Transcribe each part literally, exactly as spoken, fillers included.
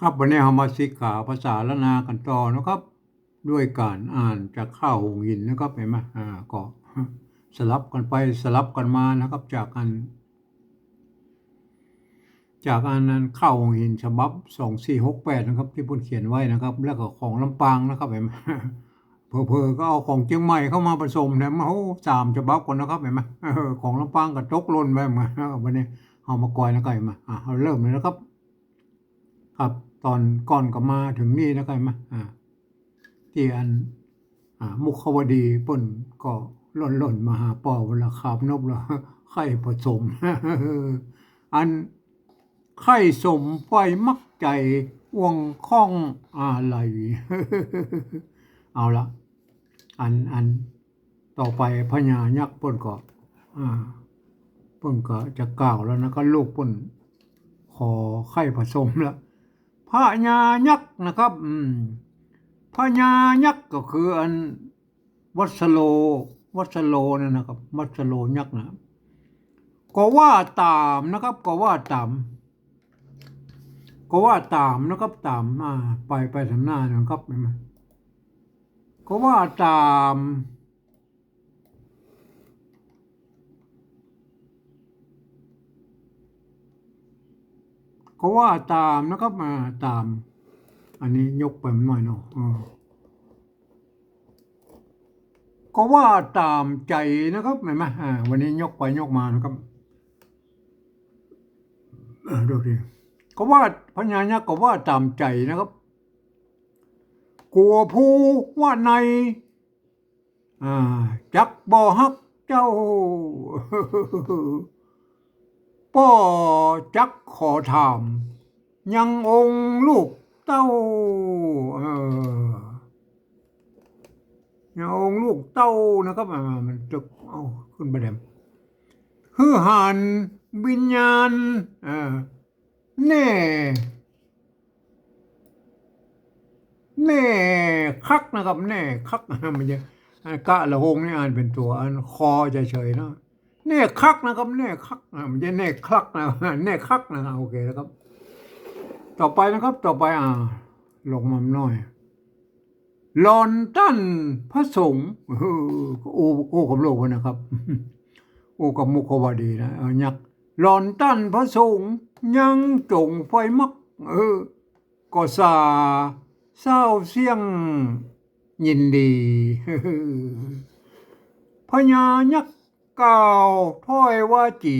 ครับ วันนี้เฮามาสิกขาภาษาล้านนากั๋นต่อนะครับ ด้วยก๋านอ่านจากข้าวหงส์หินนะครับ หันก่อ อ่า ก็สลับกั๋นไปสลับกั๋นมานะครับ จากอัน จากอันนั้นข้าวหงส์หินฉบับสองสี่หกแปดนะครับ ตี้เปิ้นเขียนไว้นะครับ แล้วก็ของลำปางนะครับ หันก่อ เผลอๆ ก็เอาของเจียงใหม่เข้ามาผสมแถมมา โอ้ สามฉบับก่อนนะครับ หันก่อ เออ ของลำปางก็ตกหล่นไป หันก่อ วันนี้เฮามากอยนะครับ หันก่อ อ่ะ เฮาเริ่มเลยนะครับ ครับ ต๋อนก่อนก็มาเถิงนี่นะครับ หันก่อ อ่า ตี้อัน อ่า มุขาวดีเปิ้นก็ล่นๆ มาหาป้อเวลาคาบนบแล้ว ไข้ผสม อัน ไข้สมไฟมักใจ๋ อ่วงข้องอาลัย เอาละ อัน อันต่อไปพญายักษ์เปิ้นก็ อ่า เปิ้นก็จะกล่าวแล้วนะ ก็ลูกเปิ้นขอไข้ผสมละ พญายักษ์นะครับ อืม พญายักษ์ก็คืออัน วัสโล วัสโลเนี่ยนะครับ วัสโลยักษ์นะ ก็ว่าต๋ามนะครับ ก็ว่าต๋าม ก็ว่าต๋ามนะครับ ต๋าม อ่า ไป ไปต๋ามหน้านะครับ หันก่อ ก็ว่าต๋าม ก็ว่าต๋ามนะครับ อ่า ต๋าม อันนี้ยกไปมันหน่อยเนาะ อ่า ก็ว่าต๋ามใจ๋นะครับ หันก่อ อ่า วันนี้ยกไปยกมานะครับ อ่า ดูดิ ก็ว่าพญายักษ์ก็ว่าต๋ามใจ๋นะครับ กั๋วผู้ว่าใน อ่า จักบ่ฮักเจ้า ป้อจักขอถาม ยังองค์ลูกเต้า เออ ยังองค์ลูกเต้านะครับ อ่า มันจะเอาขึ้นไปแดม หื้อหันวิญญาณ อ่า แน่ แน่คักนะครับ แน่คัก มันจะ อันกะละหงนี่อ่านเป๋นตั๋ว อันคอเฉยๆ เนาะ แน่คักนะครับ แน่คักนะ มันจะแน่คลักนะ แน่คักนะ โอเคนะครับ ต่อไปนะครับ ต่อไป อ่า ลงมาหน่อย หล่อนต้านพระสงฆ์ เออ ก็อู้ อู้กับลูกไว้นะครับ อู้กับมุขาวดีนะ เออ ยักษ์ หล่อนต้านพระสงฆ์ยังจ๋งไฟมัก เออ ก็สาเศร้าเสี้ยงยินดี พญายักษ์กล่าวถ้อยวาจี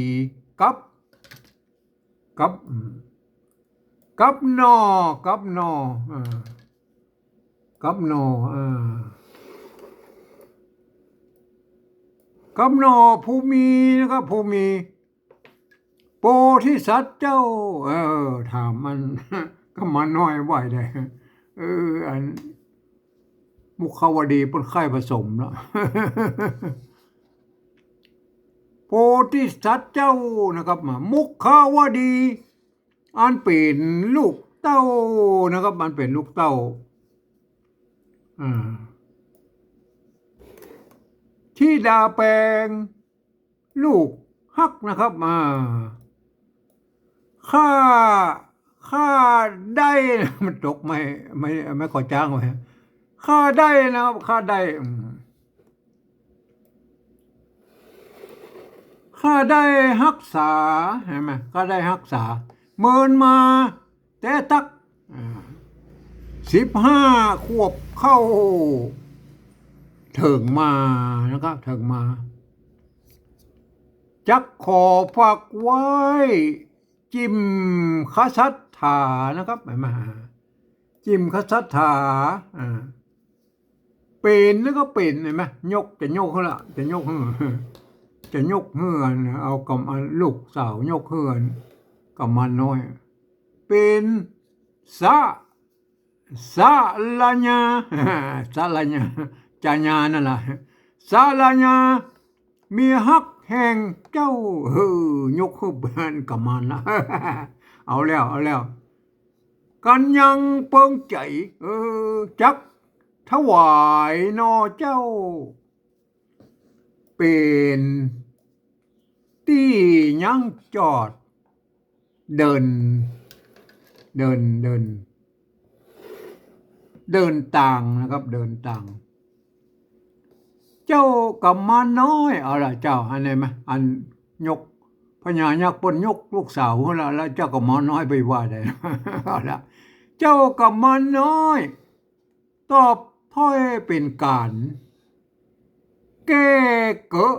กับ กับ อืม กับหน่อ กับหน่อ อ่า กับหน่อ อ่า กับหน่อผู้มีนะครับ ผู้มี โพธิสัตว์เจ้า เออ ถามอัน กุมารน้อยว่าใด เออ อัน มุขาวดีเปิ้นไข้ผสมละ โพธิสัตว์เจ้านะครับ มา มุขาวดี อันเป๋นลูกเต้านะครับ อันเป๋นลูกเต้า อ่า ธิดาแปง ลูกฮักนะครับ อ่า ข้า ข้าได้นะ มันตกไม้ ไม้ ไม้ก่อจ๊างไว้ ข้าได้นะครับ ข้าได้ อืม ข้าได้ฮักษา หันก่อ ข้าได้ฮักษา เมินมา แต่ตัก อ่า สิบห้าขวบเข้าเถิงมานะครับ เถิงมา จักขอฝากไว้ จิมคสัตถานะครับ หันก่อ จิมคสัตถา อ่า เป๋นแล้วก็เป๋น หันก่อ ยก จะยกหื้อละ จะยกหื้อ จะยกหื้อ เอากับ เอาลูกสาวยกหื้อ กุมารน้อย เป๋นสะ สะละญา สะละญา จาญานั่นล่ะ สะละญา เมียฮักแห่งเจ้า เออ ยกหื้อเป๋นกุมารละ เอาแล้ว เอาแล้ว กั๋นยังเปิงใจ๋ เออ จักถวายหน่อเจ้า เป๋นตี้ยังจอดเดิน เดิน เดิน เดินตางนะครับ เดินตาง เจ้ากำมารน้อย เอาละเจ้า อันนี้มา อันยก พญายักษ์เปิ้นยกลูกสาวหั้นละ แล้วเจ้ากำมารน้อยไปว่าได้ เอาละ เจ้ากำมารน้อย ตอบถ้อยเป๋นก๋าน แก้เกอะ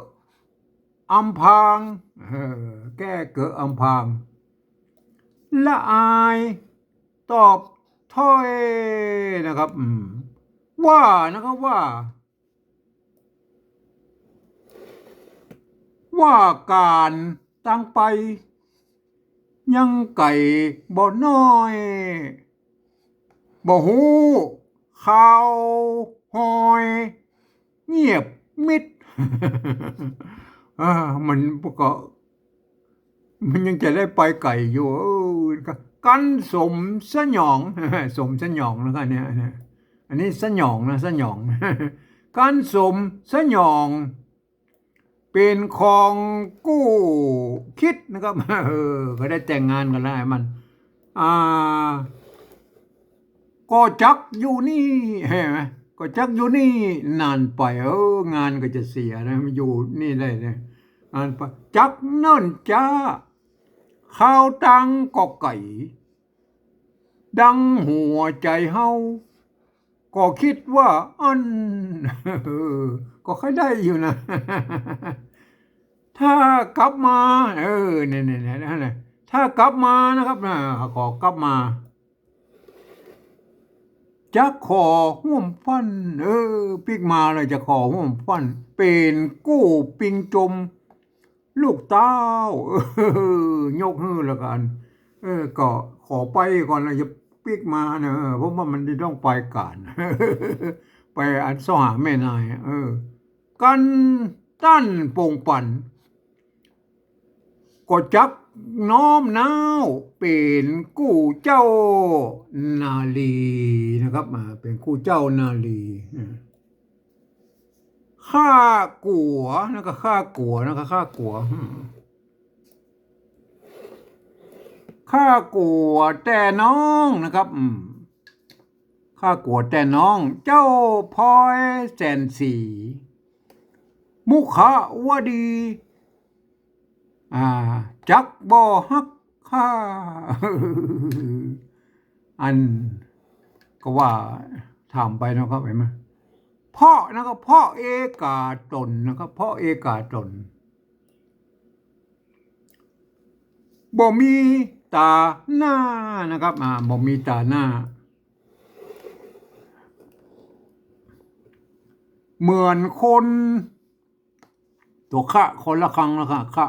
อำพราง เออ แก้เกอะอำพราง ละอาย ตอบถ้อยนะครับ อืม ว่านะครับ ว่า ว่าก๋านตางไป ยังไก๋บ่น้อย บ่ฮู้ข่าวฮอย เงียบมิด อ่า มันก็ มันยังจะได้ไปไก๋อยู่ เออ กันสมสยอง สมสยองนะครับเนี่ย อันนี้สยองนะ สยอง กันสมสยอง เป๋นของกู้คิดนะครับ เออ ก็ได้แต่งงานกั๋นแล้ว ไอ้มัน อ่า ก็จักอยู่นี่ หันก่อ ก็จักอยู่นี่นานไป เออ งานก็จะเสียนะ มาอยู่นี่ได้เนี่ย นานไป จักเนิ่นจ๊า ข่าวตางก็ไก๋ ดังหัวใจ๋เฮา ก็คิดว่าอั้น เออ ก็ใค่ได้อยู่นะ ถ้ากลับมา เออ เนี่ย เนี่ย เนี่ย นั่นแหละ ถ้ากลับมานะครับ นะ ขอกลับมา จะขอฮ่วมฟัน เออ ปิ๊กมาแล้วจะขอฮ่วมฟัน เป๋นกู้ปิงจม ลูกเต้า เออ ยกหื้อละกั๋น เออ ก็ขอไปก่อนละ จะปิ๊กมานะ เออ เพราะว่ามันจะต้องไปก่าน ไปอันเซาะหาแม่นาย เออ กันตันปงปัน ก็จักน้อมน้าวเป๋นกู้เจ้านารีนะครับ อ่า เป๋นกู้เจ้านารี อ่า ข้ากั๋วนะครับ ข้ากั๋วนะครับ ข้ากั๋ว อืม ข้ากั๋วแต่น้องนะครับ อืม ข้ากั๋วแต่น้อง เจ้าพลอยแสนศรี มุขวดี อ่า จักบ่ฮักข้า อันก็ว่าถามไปนะครับ หันก่อ เพราะนะครับ เพราะเอกาต๋นนะครับ เพราะเอกาต๋น บ่มีต๋าหน้านะครับ อ่า บ่มีต๋าหน้า เหมือนคน ตั๋วคะคนละครั้งนะคะ คะ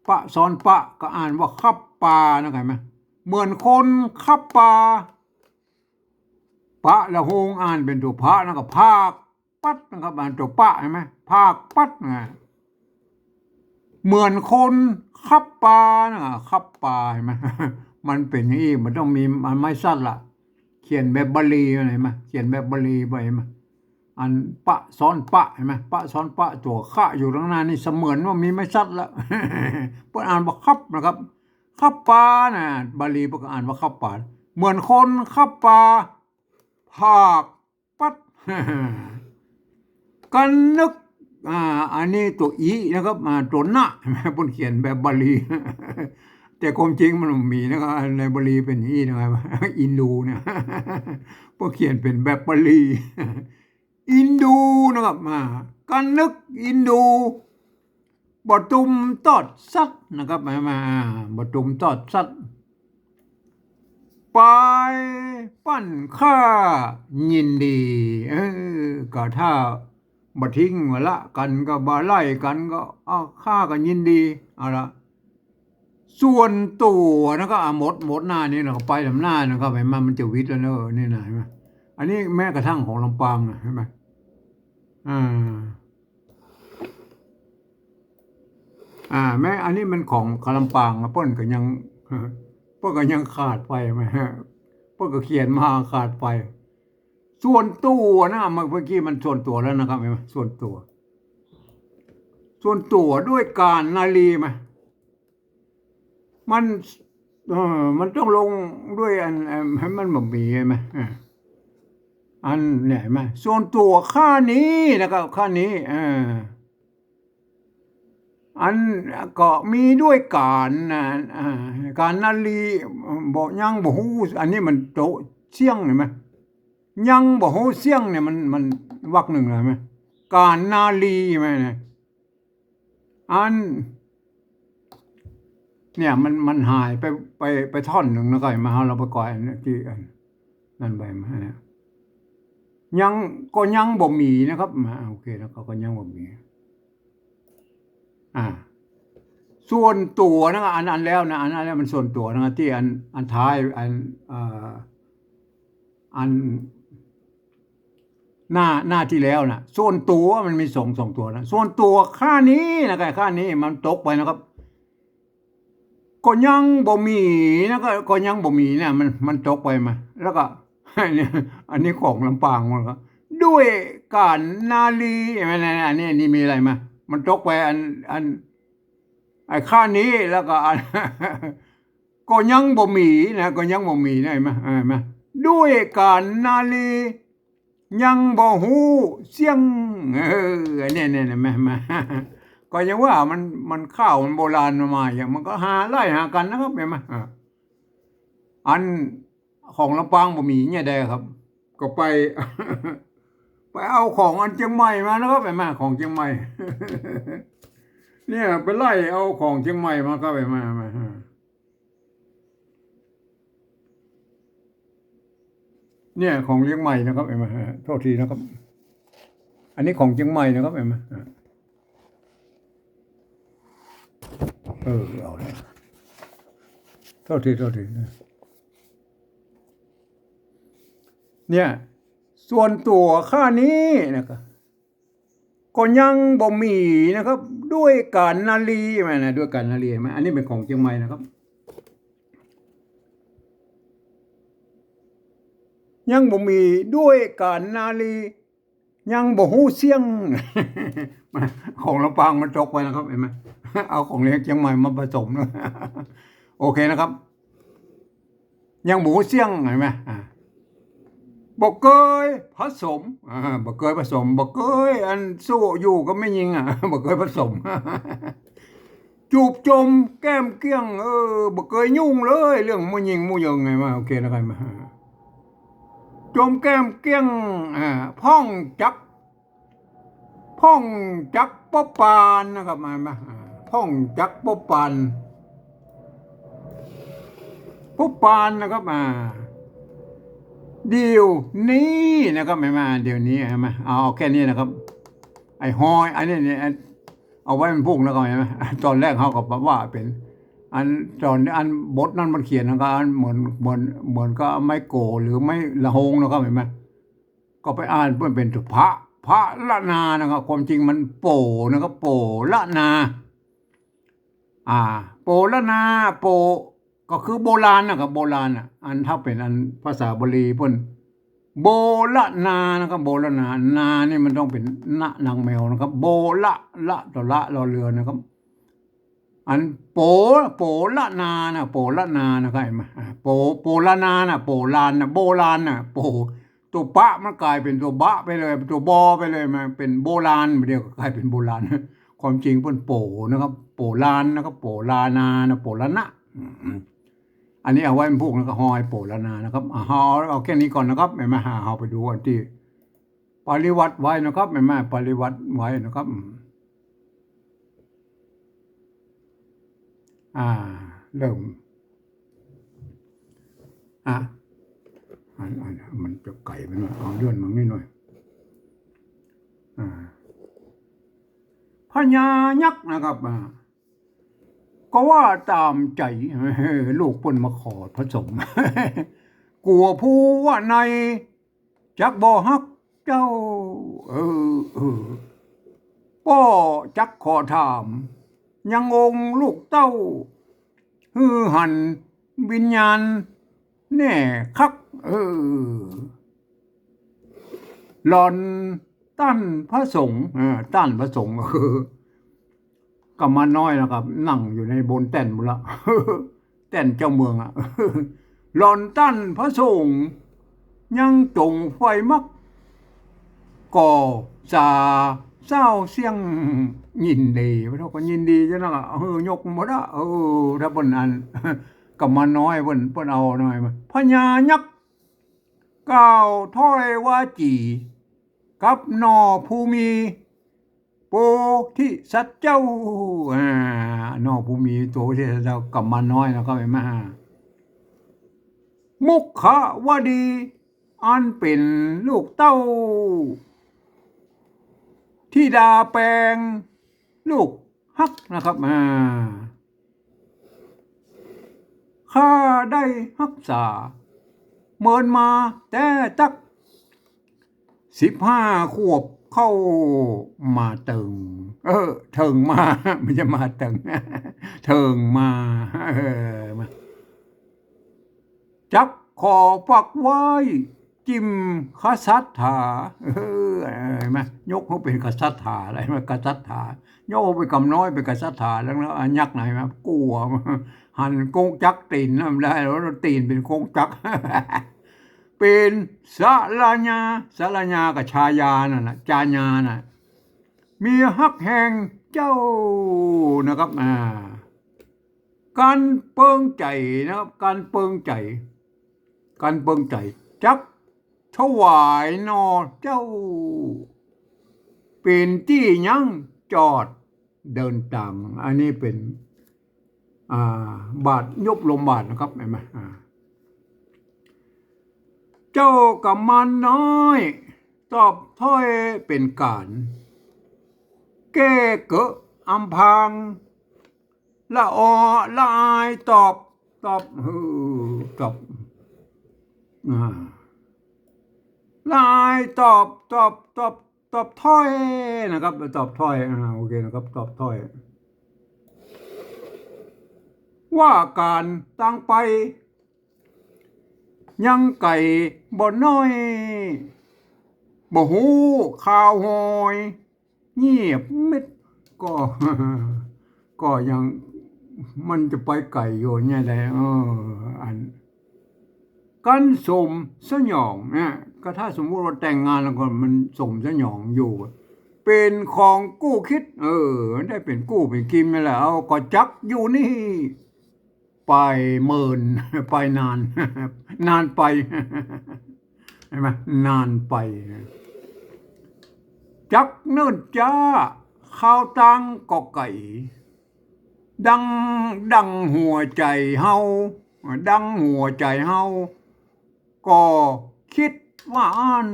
ปะซ้อนปะ ก็อ่านว่าคับปานะ หันก่อ เหมือนคนคับปา ปะละโฮงอ่านเป๋นตั๋วผะนะ ก็ผากปัดนะครับ อ่านตั๋วปะ หันก่อ ผากปัดนะ เหมือนคนคับปานะ คับปา หันก่อ มันเป๋นอย่างอี้ มันต้องมีไม้สัตว์ละ เขียนแบบบาลี หันก่อ เขียนแบบบาลีไป หันก่อ อันปะซ้อนปะ หันก่อ ปะซ้อนปะ ตั๋วคะอยู่ตังหน้านี่เสมือนว่ามีไม้สัตว์ละ เปิ้นอ่านว่าคับนะครับ คับปานะ บาลีเปิ้นก็อ่านว่าคับปา เหมือนคนคับปา ผากปัด กันนึก อ่า อันนี้ตั๋วอีนะครับ อ่า ตั๋วนะ เปิ้นเขียนแบบบาลี แต่ความจริงมันบ่มีนะครับ ในบาลีเป๋นอี้นะครับ อินดูเนี่ย เปิ้นเขียนเป๋นแบบบาลี อินดูนะครับ อ่า กันนึกอินดู บ่ตุมตอดสัตว์นะครับ มา มา อ่า บ่ตุมตอดสัตว์ ปายปั้นข้ายินดี เออ ก็ถ้าบ่ทิ้งบ่ละกั๋น ก็บ่ไล่กั๋น ก็ เอา ข้าก็ยินดี เอาละ ส่วนตั๋วนะ ก็ อ่ะ หมด หมดหน้านี้นะ ก็ไปต๋ามหน้านะ ก็หันก่อ มันจะวิดแล้วเนอะ นี่นะ หันก่อ อันนี้แม้กระทั่งของลำปางนะ หันก่อ อ่า อ่า แม้อันนี้มันของลำปางนะ เปิ้นก็ยัง เปิ้นก็ยังขาดไป หันก่อ เปิ้นก็เขียนมาขาดไป ส่วนตั๋วนะ เมื่อกี้มันส่วนตั๋วแล้วนะครับ หันก่อ ส่วนตั๋ว ส่วนตั๋วด้วยก๋านนารี หันก่อ มัน เออ มันต้องลงด้วยอัน เอ่อ มันบ่มี ใช่ไหม อ่า อันเนี่ย เห็นไหม ส่วนตั๋วข้านี้นะครับ ข้านี้ เออ อันก็มีด้วยก๋านนะ อ่า ก๋านนารีย์ บ่ ยังบ่ฮู้ อันนี้มันโต๊ะเสี้ยง เห็นไหม ยังบ่ฮู้เสี้ยงเนี่ย มัน มันวรรคหนึ่งเลย เห็นไหม ก๋านนารีย์ ใช่ไหมเนี่ย อัน เนี่ย มัน มันหายไป ไป ไปท่อนหนึ่งนะ ก็เห็นไหม เฮา เราไปก่อยอันนี้ ตี้อัน นั่นไปมาเนี่ย ยัง ก็ยังบ่มีนะครับ มา โอเค แล้วก็ ก็ยังบ่มี อ่า ส่วนตั๋วนะ อัน อันแล้วนะ อันนั้นแล้วมันส่วนตั๋วนะ ตี้อัน อันท้าย อัน เอ่อ อัน หน้า หน้าตี้แล้วนะ ส่วนตั๋วมันมีสอง สองตั๋วนะ ส่วนตั๋วข้านี้นะ ข้านี้มันตกไปนะครับ ก็ยังบ่มีนะ ก็ ก็ยังบ่มีเนี่ย มัน มันตกไปมา แล้วก็ เนี่ย อันนี้ของลำปางมันก็ ด้วยก๋านนารีย์ เห็นไหมเนี่ย อันนี้ อันนี้มีอะไรมา มันตกไปอัน อัน ไอ้ข้านี้ แล้วก็อัน ก็ยังบ่มีนะ ก็ยังบ่มีนะ เห็นไหม เห็นไหม ด้วยก๋านนารีย์ ยังบ่ฮู้เสี้ยง เออ เนี่ย เนี่ย เนี่ย แม่น แม่น ก็ยังว่ามัน มันข้าวมันโบราณมา อย่างมันก็หาไล่หากั๋นนะครับ เห็นไหม อ่า อันของลำปางบ่มีเนี่ยใดครับ ก็ไป ไปเอาของอันเจียงใหม่มานะครับ เห็นไหม ของเจียงใหม่ เนี่ย ไปไล่เอาของเจียงใหม่มาครับ เห็นไหม เห็นไหม อ่า เนี่ย ของเจียงใหม่นะครับ เห็นไหมฮะ โทษทีนะครับ อันนี้ของเจียงใหม่นะครับ เห็นไหมฮะ เออ เอาเลย โทษที โทษทีนะ เนี่ย ส่วนตั๋วข้านี้นะครับ ก็ยังบ่มีนะครับ ด้วยก๋านนารีย์ เห็นไหมนะ ด้วยก๋านนารีย์ เห็นไหม อันนี้เป๋นของเจียงใหม่นะครับ ยังบ่มี ด้วยก๋านนารีย์ ยังบ่ฮู้เสี้ยง ของลำปางมันตกไปนะครับ เห็นไหม เอาของเจียงใหม่มาผสมนะ โอเคนะครับ ยังบ่ฮู้เสี้ยง เห็นไหม อ่า บ่เกยผสม อ่า บ่เกยผสม บ่เกยอันสู้อยู่กับแม่ญิงอะ บ่เกยผสม จูบจมแก้มเกี้ยง เออ บ่เกยยุ่งเลย เรื่องหมู่ญิงหมู่เยิงไงมา โอเคแล้วกันมา จมแก้มเกี้ยง อ่า พ่องจัก พ่องจักป้อปานนะครับ มา มา อ่า พ่องจักป้อปาน ป้อปานนะครับ อ่า เดี๋ยวนี้นะครับ มา มา เดี๋ยวนี้ มา เอาแค่นี้นะครับ ไอ้ฮอย อันนี้เนี่ย เอาไว้มันพุ่งนะครับ เห็นไหม ตอนแรกเขาก็ว่าเป๋น อัน ตอนอันบทนั้นมันเขียนนะครับ อันเหมือน เหมือน เหมือนกับไม้โกหรือไม้ละโฮงนะครับ เห็นไหม ก็ไปอ่านมันเป๋นพระ พระละนานะครับ ความจริงมันโปนะครับ โปละนา อ่า โปละนา โป ก็คือโบราณนะครับ โบราณน่ะ อันถ้าเป๋นอันภาษาบาลีเปิ้น โบละนานะครับ โบละนา นานี่มันต้องเป๋นนะนางแมวนะครับ โบละ ละต่อละ รอเรือนะครับ อันโป โปละนานะ โปละนานะครับ เห็นไหม อ่า โป โปละนานะ โปลานนะ โบราณนะ โป ตั๋วปะมันก๋ายเป๋นตั๋วบะไปเลย ตั๋วบอไปเลย มันเป๋นโบราณ เดี๋ยวก็ก๋ายเป๋นโบราณ ความจริงเปิ้นโปนะครับ โปลานนะครับ โปลานานะ โปละนะ อืม อันนี้เอาไว้มันพุ่งแล้วก็ฮอยโปละนานะครับ อ่า เอา เอาแค่นี้ก่อนนะครับ เห็นไหม หา เอาไปดูอันตี้ปริวรรตไว้นะครับ เห็นไหม ปริวรรตไว้นะครับ อืม อ่า เริ่ม อ่ะ อัน อัน มันจะไก๋ไปหน่อย เอาเลื่อนมานิดหน่อย อ่า พญายักษ์นะครับ อ่า ก็ว่าต๋ามใจ๋ ลูกเปิ้นมาขอผสม กั๋วผู้ว่าใน จักบ่ฮักเจ้า เออ เออ ป้อจักขอถาม ยังองค์ลูกเต้า หื้อหันวิญญาณแน่คัก เออ หล่อนต้านพระสงฆ์ เออ ต้านพระสงฆ์ ก็คือ กุมารน้อยนะครับ นั่งอยู่ในบนแต้นพุ้นละ แต้นเจ้าเมืองอะ หล่อนต้านพระสงฆ์ ยังจ๋งใฝ่มัก ก่อสาเศร้าเสี้ยง ยินดี พระเจ้าก็ยินดีเจ้านะ เออ ยกหมดอะ เออ ถ้าเปิ้นอัน กำมาน้อยเปิ้น เปิ้นเอาหน่อยมา พญายักษ์ กล่าวถ้อยวาจี กับหน่อภูมี โพธิสัตว์เจ้า อ่า หน่อภูมี โพธิสัตว์เจ้า กำมาน้อยนะ ก็เป๋นมา มุขวดี อันเป๋นลูกเต้า ธิดาแปง ลูกฮักนะครับ อ่า ข้าได้ฮักษา เมินมาแต่ตั๊ก สิบห้าขวบเข้ามาเติง เออ เถิงมา บ่ใจ้มาเติง เถิงมา เออ มา จักขอฝากไว้ จิมกษัตถา เออ หันก่อ ยกหื้อเป๋นกษัตถา หันก่อ กษัตถา ยกหื้อเป๋นกำน้อย เป๋นกษัตถา แล้ว แล้วอันยักษ์ไหนมา กั๋ว หันกงจักรตี๋นนั่นได้ แล้วตี๋นเป๋นกงจักร เป๋นสรญา สรญาก็ฉายานั่นแหละ ฉายาน่ะ มีฮักแห่งเจ้านะครับ อ่า กั๋นเปิงใจ๋นะครับ กั๋นเปิงใจ๋ กั๋นเปิงใจ๋ จักถวายหน่อเจ้า เป๋นตี้ยั้งจอดเดินตาง อันนี้เป๋น อ่า บาท ยบรมบาทนะครับ หันก่อ อ่า เจ้ากำมารน้อย ตอบถ้อยเป๋นก๋าน แก้เกอะอำพราง ละออละอายตอบ ตอบ เออ ตอบ อ่า ละอายตอบ ตอบ ตอบ ตอบถ้อยนะครับ ตอบถ้อย อ่า โอเคนะครับ ตอบถ้อย ว่าก๋านตางไป ยังไก๋บ่น้อย บ่ฮู้ข่าวฮอย เงียบเม็ด ก็ ก็ยัง มันจะไปไก๋อยู่เนี่ยแหละ เออ อัน กั๋นสมสยองเนี่ย ก็ถ้าสมมุติว่าแต่งงานแล้วก็มันสมสยองอยู่ เป๋นของกู้คิด เออ ได้เป๋นกู้เป๋นกิ๋มนี่แหละ เอา ก็จักอยู่นี่ ไปเมิน ไปนาน นานไป หันก่อ นานไป จักเนิ่นจ๊า ข่าวตางก็ไก๋ ดัง ดังหัวใจ๋เฮา ดังหัวใจ๋เฮา ก็กึ๊ดว่าอั้น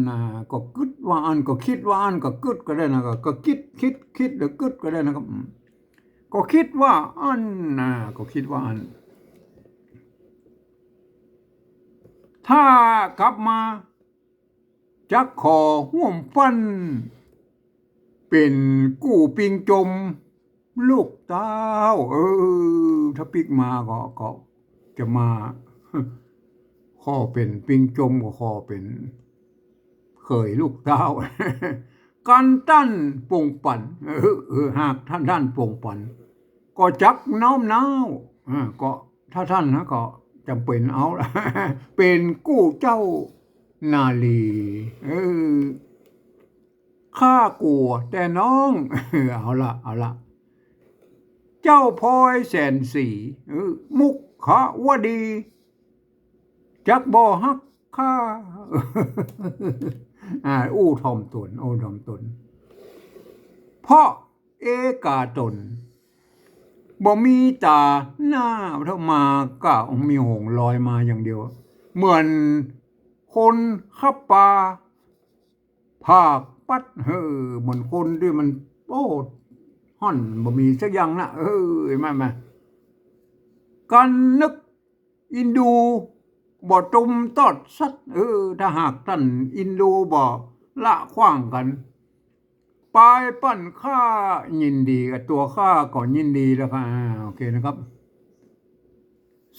อ่า ก็กึ๊ดว่าอั้น ก็กึ๊ดว่าอั้น ก็กึ๊ดก็ได้นะ ก็ ก็กึ๊ด กึ๊ด กึ๊ด หรือกึ๊ดก็ได้นะครับ อืม ก็กึ๊ดว่าอั้น อ่า ก็กึ๊ดว่าอั้น ถ้ากลับมา จักขอฮ่วมฟัน เป๋นกู้ปิงจม ลูกเต้า เออ ถ้าปิ๊กมาก็ ก็จะมา ขอเป๋นปิงจม ก็ขอเป๋นเขยลูกเต้า กั๋นต้านปงปั๋น เออ เออ หากต้าน ต้านปงปั๋น ก็จักน้อมน้าว อ่า ก็ถ้าต้านนะ ก็จ๋ำเป๋นเอาละ เป๋นกู้เจ้านารี เออ ข้ากั๋วแต่น้อง เอาละ เอาละ เจ้าพลอยแสนศรี เออ มุขวดี จักบ่ฮักข้า อ่า อู้ถ่อมตน อู้ถ่อมตน เพราะเอกาตน บ่มีต๋าหน้า ถ้ามากะมีหงส์ลอยมาอย่างเดียว เหมือนคนขับปา ผากปัด เออ เหมือนคนตี้มัน โอ้ ฮ่อน บ่มีสักอย่างนะ เออ มา มา กั๋นนึกอินดู บ่ตุมตอดสัตว์ เออ ถ้าหากต้านอินดูบ่ละขว้างกั๋น ปายปันข้ายินดี กับตั๋วข้าก็ยินดีแล้วครับ อ่า โอเคนะครับ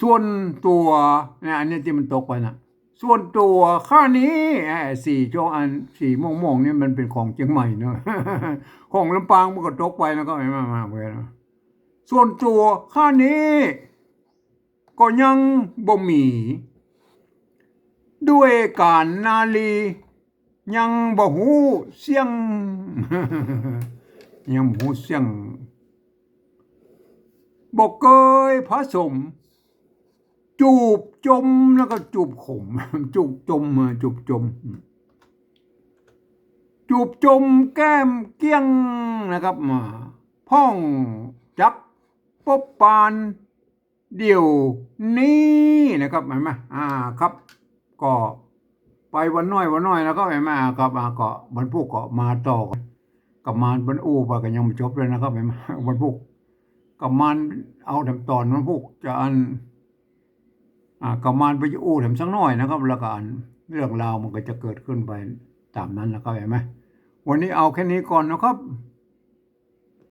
ส่วนตั๋วเนี่ย อันนี้ตี้มันตกไปนะ ส่วนตั๋วข้านี้ ไอ้สีโจอัน สีม่วงๆ นี่มันเป๋นของเจียงใหม่เนาะ ของลำปางมันก็ตกไปนะ ก็มา มา มา ส่วนตั๋วข้านี้ ก็ยังบ่มี ด้วยก๋านนารี ยังบ่ฮู้เสี้ยง ยังบ่ฮู้เสี้ยง บ่เกยผสม จูบจม แล้วก็จูบขม จูบจม เออ จูบจม จูบจมแก้มเกี้ยงนะครับ มาพ่องจักปบปานเดี๋ยวนี้นะครับ หันก่อ อ่า ครับ ก็ไปวันน้อยวันน้อยนะครับ หันก่อ อ่า ครับ อ่า ก็วันพูกก็มาต่อ กำมานเปิ้นอู้ไปก็ยังบ่จบเลยนะครับ หันก่อ วันพูก กำมานเอาแถมต๋อนวันพูกจะอัน อ่า กำมานไปอู้แถมสักหน้อยนะครับ แล้วก็อันเรื่องราวมันก็จะเกิดขึ้นไปต๋ามนั้นนะครับ หันก่อ วันนี้เอาแค่นี้ก่อนนะครับ